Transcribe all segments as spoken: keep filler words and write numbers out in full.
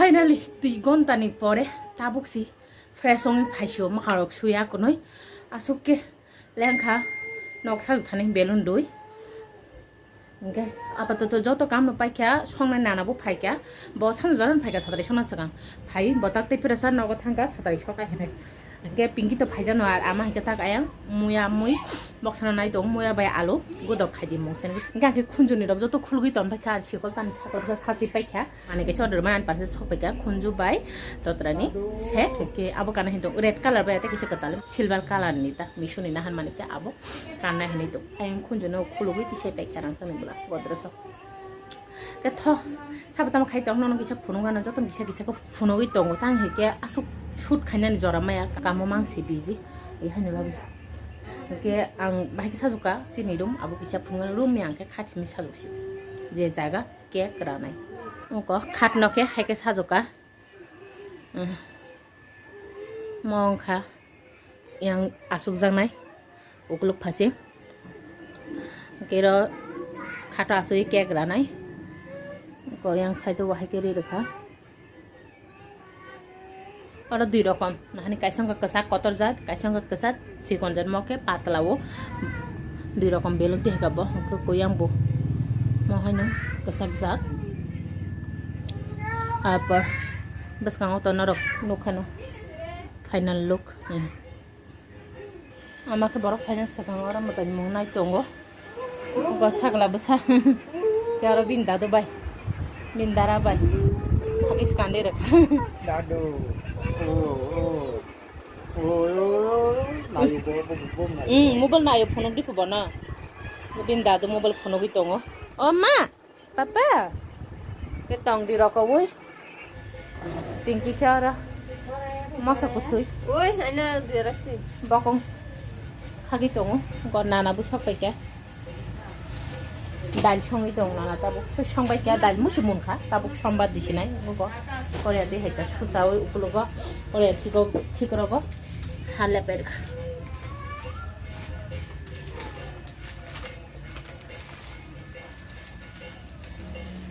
Finally, twi ghonta ni pore tabuk si fresh wngwi phaisio, mwkhang rok suya kunui. Asuk khe lengkha nok sajwk thani belun dui. Hingke apatoto joto kam no paikha, songnai nana bo phaikha, bo sano jora no phaikha satari sona swkang. Phai bo tak tei pura sa nogo thangkha satari sona hinui. Hingke Pinky to phaijano ar ama hingke tak ayang muya mui boksana nai tong muya bai alu godok khai di mung sen. Hingke ang khe khunjuni rok joto khulgwi ton paikha, sikol tani sakol khe sachi paikha. Ani kaisa order man parcel sok paikha khunju bai totrani set, hingke abo kana hinto red color bai ate kisa kwtal silver color ni ta misuni nahan mani khe abo kana hinui to. Ayang khunju no khulugwi tisai paikha rang sani bwla godro sok. Khe tho sabo tamo khai tong nono kisa phunuk ano joto kisa kisa khe phunugwi tongo tang hingke asuk shoot khainani jora maya kamo mang si busy. Ehani bagwi hingke ang bahai khe sajukha chini room abo kisa phunukmani room ni ang khe khat simi sajukse je jaga. Cake ranai. Ungko khat no khe hai khe sajukha. Mo wngkha yang asukjaknai ukuluk phasi. Kero khato asugwi cake ranai. Ko yang side o hai khe ri rwkha. Oro dui rokom, nahani kaisa wngkha kwchak kotor jat, kaisa wngkha kwchak chikon jat, mo khe patla o dui rokom belun tihika bo, hwnkhe kuyang bo, mo haino kwchak jat. Apor bwskango to norok nukha no final look. Ama khe borok phaina swkang oro mwtai mung nai tongo. Bo sakla bwsa. Khe oro bini dadu bai. Bini dara bai. Hagis kandi rwkha. Dadu. O, o. O, o, o. Nayo bo, bo, bo, bo, nayo. Hmm, mobile nayo phunuk di phubo na. Bini dadu mobile phunugwi tongo. O ma. Papa, ke tong di roko woi. Tingki ke ora. Masa kutui. Woi, ana di rasi. Bokong. Hagi tongo. Gor nana bu sok paika. Dal songwi tong nana tabuk. So song bai kya dal musi mun kha. Tabuk sombar di sinai. Go. Korea di heka susa woi ukulogo. Korea kiko kikrogo. Hale per kha.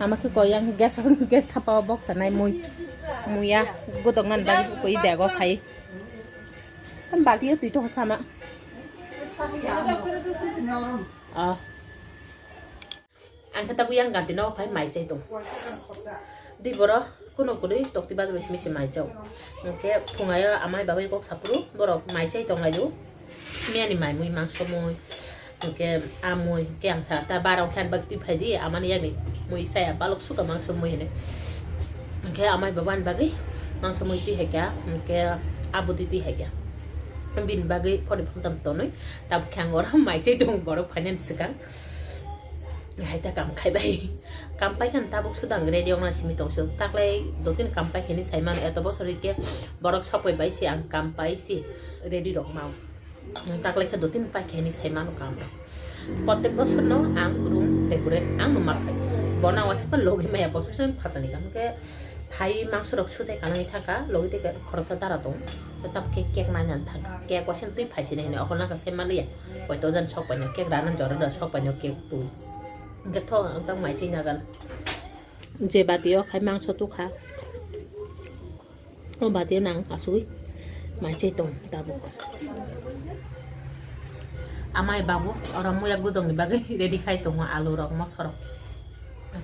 Ama khe koi yang gas, gas thapa o box sanai mui, muya godok nan bagwi koi bag o khai. Tam balti o twi to sama. Ah. Ang khe tabuk yang ganti no khai mai chai tong. Di boro kuno kudui tokti bajo bai simi se mai chao. Hingke phungayo amai babai kok sapuru borok mai chai tong lai do. Miyani mai mui mangso mui. Hingke amui hingke ang sa ta barong khan bak twi phai di amani yani mui saya balok suka mangso mui hene. Hingke amai babai ni bagwi mangso mui twi hai kya hingke abu twi twi hai kya. Bini bagwi phone phone tam tonwi tabuk khe ang oro mai chai tong borok phainan swkang. Hai ta kam khai bai. Kam pai khan tabuk sudang ready ongna simi tong so. Taklai dotin kam pai khani sai mano eto bosor hike borok sok pai bai si ang kam pai si ready rok mao. Taklai khe dotin pai khani sai mano kam rok. Protek bosor no ang room decorate ang no mar khai. Bona wasi pa logi maya bosor sen phatani kam ke thai mangso rok sutai kanani thaka logi te khoroksa dara tong. Tabuk khe cake nai nan thaka. Cake wasen twi phai sini hini okol naka sai maliya. Koi to jan sok pai no cake rana jora da sok pai no cake twi. Hingke tho ang tang mai chai nagan. Je bati o khai mangso tukha. O bati o nang asugui mai chai tong tabuk. Amai babu oro muya gudong ni bagwi ready khai tongo alu rok moso rok.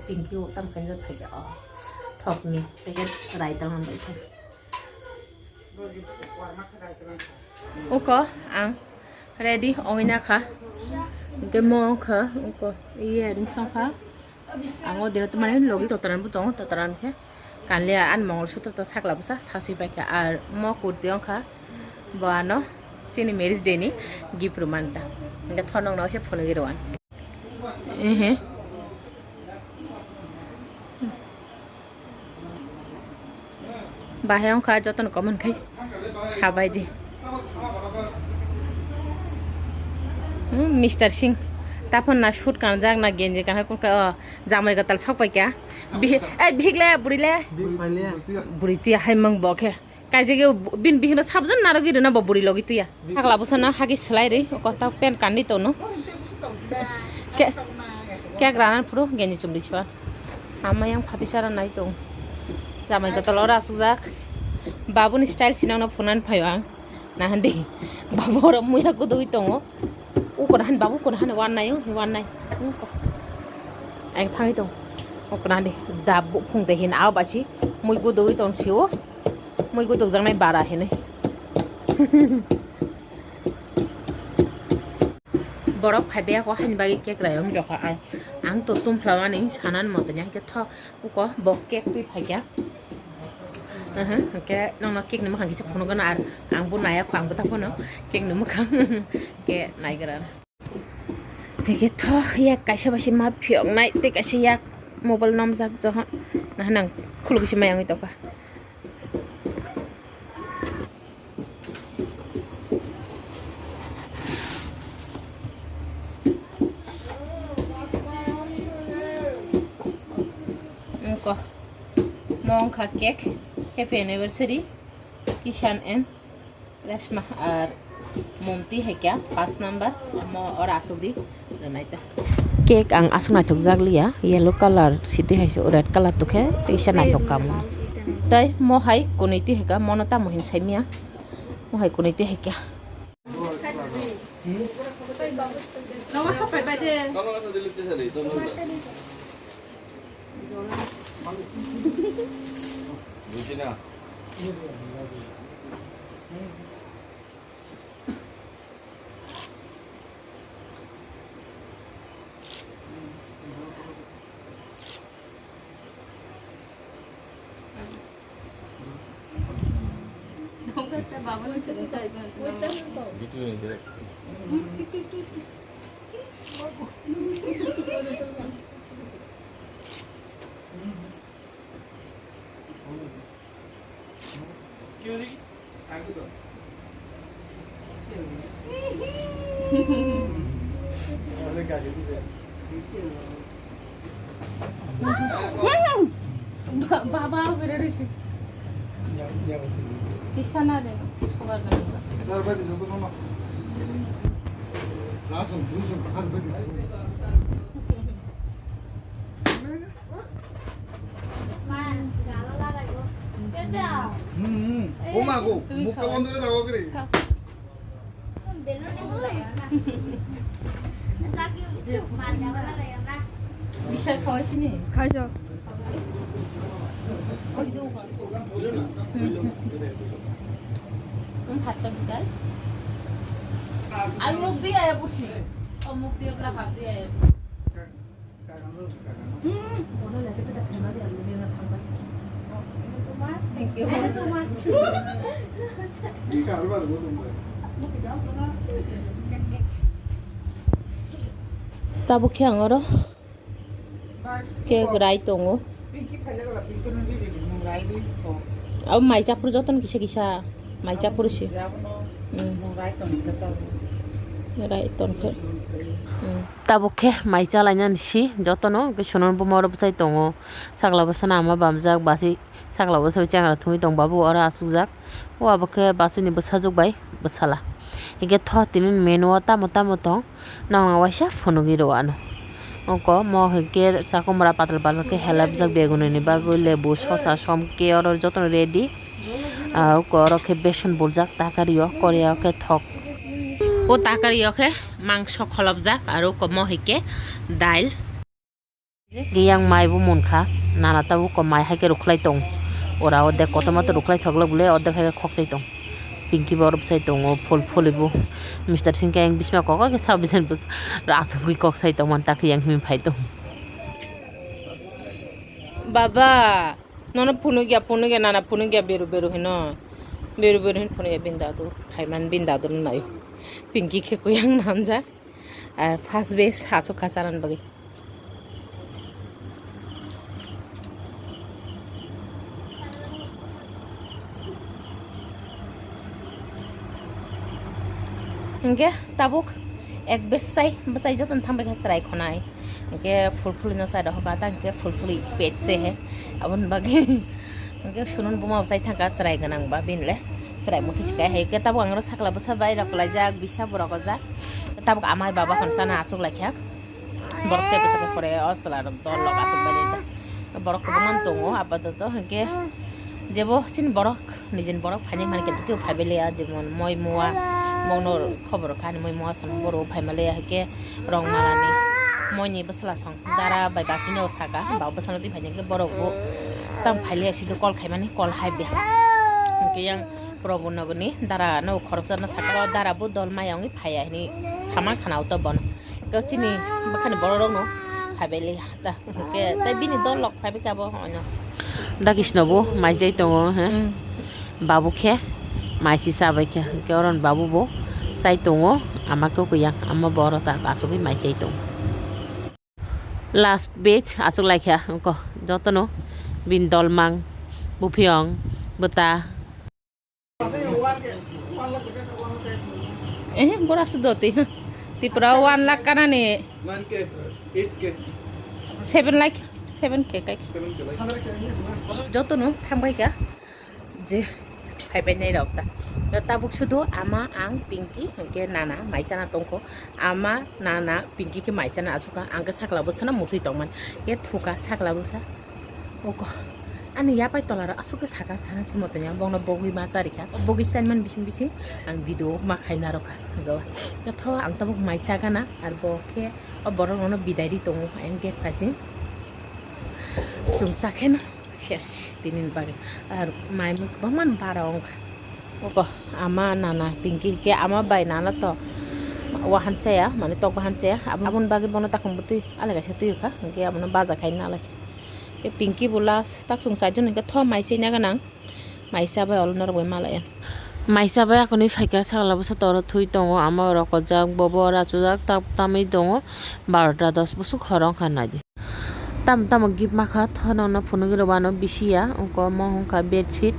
Pinki o tam khai jat khai o thok ni packet rai tang bai khai. Uko ang ready ongwi nakha. Hingke mo wngkha uko iye ring songkha. Ang o dino tumani logi totaran bo tongo, totaran khe kanliya ani mongol sutro to sakla bwsa sasui paikha. Ar mo kurti wngkha bo ano chini marriage day ni gift rwmani ta. Hingke thonok no se phunugwi rwan. Ehe. Bahai wngkha jotono comment khai sabai di. Hmm, Mister Singh, tapon na suit kanjak na genji kanha kun kha, o, jamai gatal sok pai kha. Bi-, eh, bihik le, buri le? Buri pai le. Buri tiya hai mang bo khe. Kaijagwi bin bihikno sabjon narwgwi rwna bo buri logi tuya. Hakla bwsano hagi swlai rwi, o kota pen kandi tono. Ke, kek rana phuru genji chumri chwa. Ama yang phati sara nai tong. Jamai kotor oro asukjak. Babuni style sinangno phunan phaio ang. Nahandi. Babu oro muya kudui tongo. Ukona han babu ukona han wan nai, wan nai. Uko. Ang thangwi tong. Ukona handi. Dabu phung de hin ao basi. Mui kudui tong sio. Mui kuduk jangnai bara hinui. Borok khai biyako haini bagwi cake rayong jokha ang. Ang to tumphla mani sanan moto nya khe tho uko bo cake twi phaikya. Aha, hwnkhe nokno cake ni mwkhang kisa phunukgwno ar ang bo naya kho, ang bo ta phano cake ni mwkhang khe naigra. Tei khe tho yak kaisa bai se ma phiyoknai tei kaisa yak mobile nomjak joho naha nang khuluk se mayangwi tongkha. Wngkha. Mo wngkha cake. Happy anniversary, Kishan and Reshma. Ar Mumti hai kya, first number. Mo ora asuk di. Rwnaita. Cake ang aswk naithokjak liya, yellow colour sitwi hai se red colour tokhe, tei kisa naithok kamo. Tei mo hai kwnwi twi hai kha, mono tamo hin saimya. Mo hai kwnwi twi hai kha. Baba, baba, bere risi. Kisana de, sugar de. Darba di joto no. Langsung, langsung, darba di. Hmm, hmm. Oma go, mukha bondho kore jago kore. Bishal khawai sini. Khaisa. Wng phatto bidal. Ai muk di aya pusi. O muk di bla hap di aya. Thank you. Tabuk khe ang oro cake rai tongo. Abo mai chapur jotono kisa kisa mai chapur se. Rai ton khe. Tabuk khe mai chalainani si jotono, hwnkhe Sunon buma oro bwchai tongo, sakla bwsano ama bamjak, basi sakla bwsa bai chengra thungwi tong, babu oro achukjak, o abo khe bachuni bwsajwk bai bwsala. Hwnkhe tho tini menu o tamo tamo tong, nokno waisa phunugwi rw ano. Oko mo hwnkhe chakwmra patal patal khe helapjak, begunini bagwi lebu, sosa, som khe oro jotono ready. Ah, oko oro khe beson buljak takari o, korea o khe thok. O takari o khe mangso kholopjak, aro oko mo hai khe dail. Yang mai bo munkha, nana tabuk ko mai hai khe rwkhlai tong. Ora ordek kotorma to rwkhlai thok le bole, ordek hai khe khokchai tong. Pinky bo oro bwchai tongo, phul phuli bo. Mister Singh khe yang bisma kok khe sabo jen bo asugwi kok sai tongmani, takhe yang himwi phai tong. Baba. Nono phunukya, phunukya, nana phunukya, beru, beru hino. Beru, beru hin phunukya, bini dadu. Phaiman bini dadu no nai. Pinky khe kuyang namjak. Ar first batch asuk kha chanan bagwi. Hingke tabuk ek bwsai, bwsai jotono thang bai kha chwrai khonai. Hingke phul phuli no chai rok ba ta hingke phul phuli pet se he. Aboni bagwi hingke Sunon buma bo chai thangkha chwrai gwnang ba bini le. Chwrai mothe chika hai hingke tabuk ang oro sakla bwsa bai rok kwlaijak, bisa borok ojak. Tabuk amai baba khon sana achuk laikha. Borok chai bwsa khe pore o chwla rok dol rok achuk bai lai. Borok kwbangma tongo apatoto, hwnkhe jebo chini borok, nijini borok phaini mani khe kebo phaibai liya, jemon moi mua, bongno khobor kha ani moi mua sano borok phaibai liya, hwnkhe rong malani moini bwsla song dara bai basino saka, ba bwsano twi phaini hwnkhe borok bo tamo phai liya, sido call khaimani, call hai biya. Hwnkhe yang Probo nogoni dara no khoroksa no saka, o dara bo dol maya wngwi phaiya hini sama khana auto bono. Khe chini bwkhani borok rokno phaibai liya ta. Hwnkhe tei bini dol rok phaibai kha bo hwnwi no. Dakisno bo mai chai tongo, he? Mm. Babu khe mai si chabai kha. Hwnkhe oron babu bo chai tongo, ama khe kwya, ama bo oro ta achugwi mai chai tongo. Last batch achuk lai kha wngkha jotono bini dol mang, buphiong, bwta. Eh, borak se doti. Tipra one lakh kanani. Nine K, eight K. Seven lakh, seven K kai. Seven K like. Jotono thangbai kha. Je phaibai nai rok ta. Tabuk sudu ama ang Pinky, hwnkhe nana, maisana tongkho. Ama, nana, Pinky khe maisana asukha. Ang khe sakla bwsana mutwi tongmani. Khe thuka sakla bwsa. Oko. Ani yapai tola ro asuk khe saka sana simo tanya bongno bogwi ma charikha. Bogwi chaimani bising bising ang video ma khaina rokha. Go. Tho ang tabuk maisa gana ar bo khe o borok no bidai ri tongo ang gate phasing. Chumsa khe no ses tini ni bagwi. Ar mai mui kwbangma bara wngkha. Oko ama nana Pinky khe ama bai nana to wahan chaya, mane tok bahan chaya. Abo-, aboni bagwi bono takhum bwtwi alai kaisa twi rwkha, hwnkhe abono baja khai nalai. Khe Pinky bo last tak chwng saijon hwnkhe tho mai china gwnang. Mai chabai olo norok bai malaya. Mai chabai akonwi phaikha, sakla bwsa toro thwi tongo, ama rokojak, bobo oro achujak, tak tamwi tongo, barota dos bwswk horo wngkha naidi. Tamo tamo gift makha, thono no phunugwi rw ano bisi ya, wngkha omo wngkha bedsheet.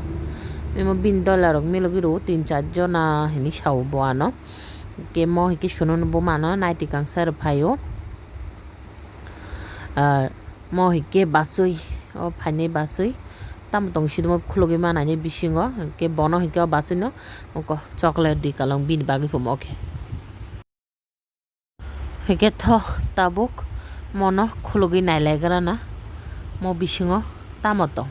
Imo bini dola rok milogwi rw tin char jona hinwi sao bo ano. Hwnkhe mo hwnkhe suno bo mano naiti kangsa rw phaio. Ar mo hwnkhe bachwi, o phainai bachwi. Tamo tong sidi mo khulugwi manani bisingo, hwnkhe bono hwnkhe o bachwino wngkha chocolate di kalong bini bagwi phumo khe. Hwnkhe tho tabuk mono khulugwi nailaigrana, mo bisingo tamo tong.